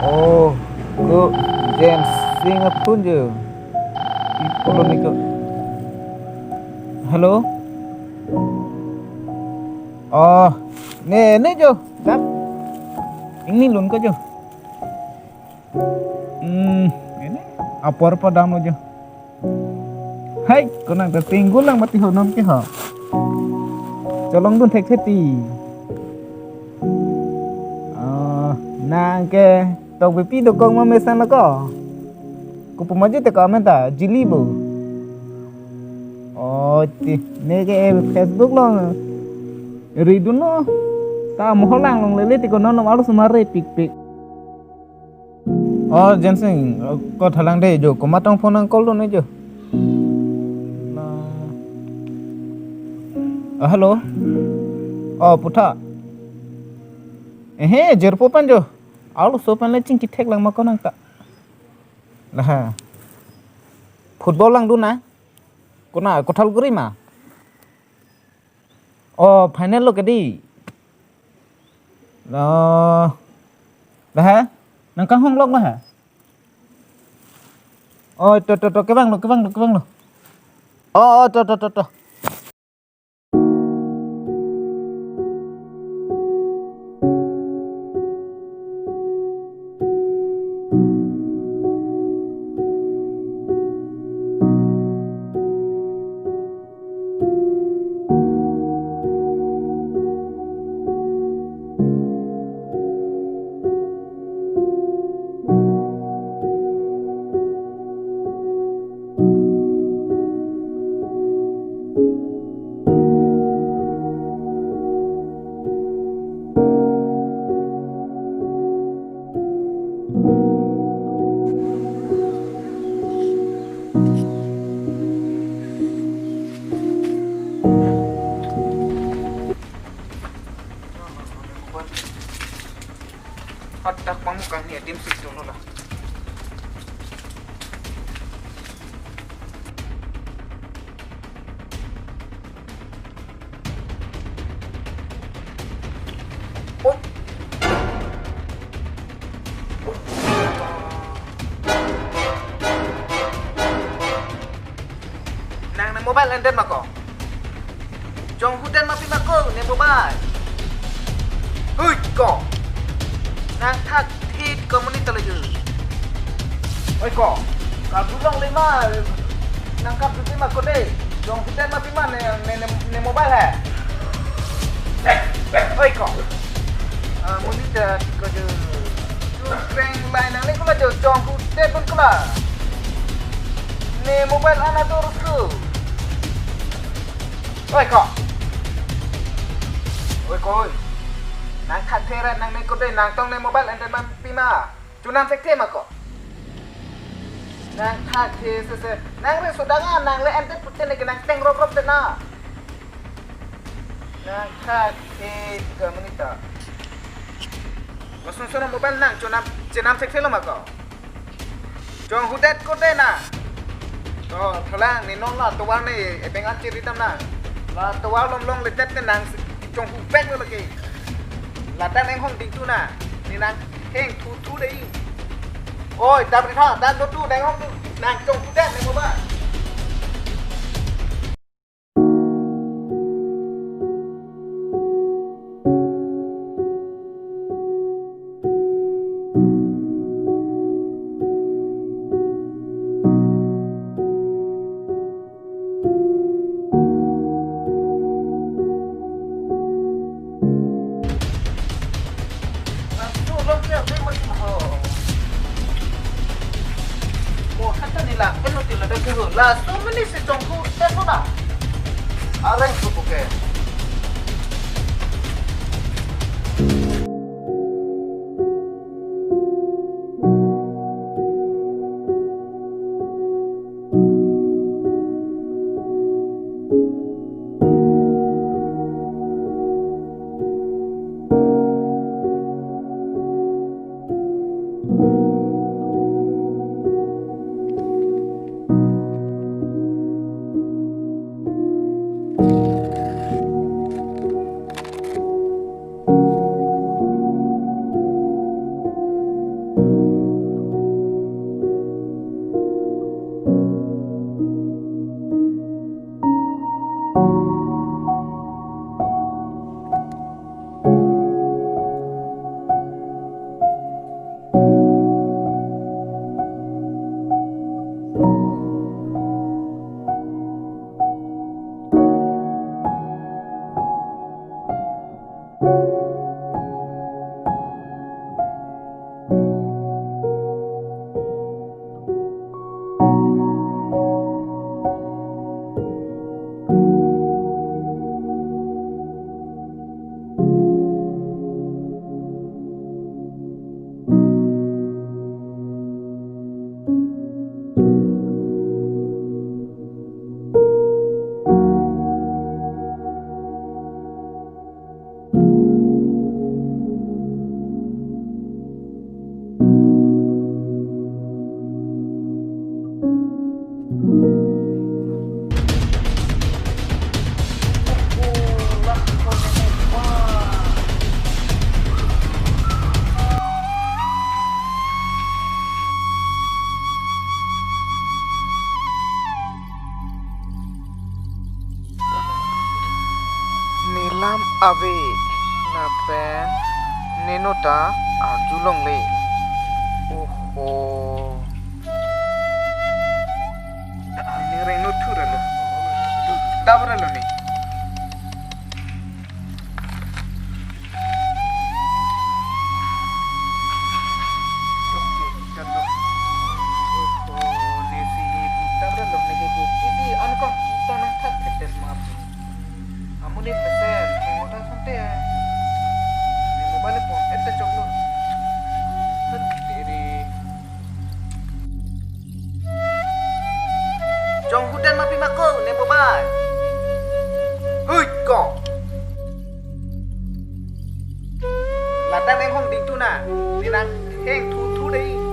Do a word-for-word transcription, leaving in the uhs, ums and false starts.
Oh, ko Jensing aphone jo. Pi pulo ne ko. Hello? Oh, ne, ne jo. Dap. Ingni lun ko jo. Hmm, ini apor padam lo jo. Hai, konang ta tinggu lang mati ho non ke ho. Cholongdun thekthe ti. Ah, nang ke tok bepi dokong ma mesan lo ko. Kopi ma jo te ko amen ta, Jili bo. Oh, ti, ne ke Facebook lo. Ridun lo. Ta mohor lang longle le ti ko non arloso ma repikpik. Oh, Jensing, ko thalang de jo, komat tong phone nang call dun ne jo. Na. Oh, hello. Oh, putha. Ehe, jirpo pen jo. Arloso pen le chingki thek lang ma konang ta. Laha. Football langdun na. Konat, Kothalguri ma. Oh, final lo ke di. Lo. Laha? Nang kanghong lok laha? Oh, to, to, to, kevang lo, kevang lo, kevang lo. Oh, oh, to, to, to, to. Hadak pamukang ni adim sik dolo la. Oh. Nang ne mobile endet ma ko. Jonghudet ma pi ma ko ne mobile. Hui ko. Nang thak thit ko monit ta laju. Oi ko. Kap dulong lima. Nang kap dulong lima ko de. Jonghudet ma pi ma ne ne ne, ne mobile he. Oi ko. Ah, monit ta ko jo. Tu kreng lai nang le ko la jo jonghudet pun ko la. Ne mobile ana dorus ko. Oi ko. Oi ko oi. Nang thak thera nang ne ko de nang tong ne mobile endet ma pi ma. Chonam thekthe ma ko. Nang thak the sese. Nang re sodang a nang le endet pute ne ke nang teng rop rop te na. Nang thak the ka monit ta. Lason sona mobile nang chonam chenam thekthe lo ma ko. Jonghudet ko de na. To, thalang ne non la tovar ne ebeng an chiri dam na. La tovar lom long le det te nang jonghu bek lo lake. La dan enghong ding tu na. Ne nang heng thu thu de. Oi, dam ri tha, dan do tu, dan enghong tu. Nang jonghudet ne mobile. Laso along ke ave mati ho. Mo kata ni lang, eno ti ladak ke ho. Laso mini si jonghudet ho na. Areng supu ke. Ave, lapen ne nota arjulongle. Oho. Ne rengno thuralo. Dabralo ne. Oho, ne si dabralo ne ke ko. Isi ankong tanang thak thetes ma. Amonit mesen, heng mota sante. Ne mobile pon, ete choklo. Hut, tiri. Jong hudan ma pi ma ko, ne mobile. Hui, ko. Ladak menghong ding tu na, ne nang heng thu thu dei.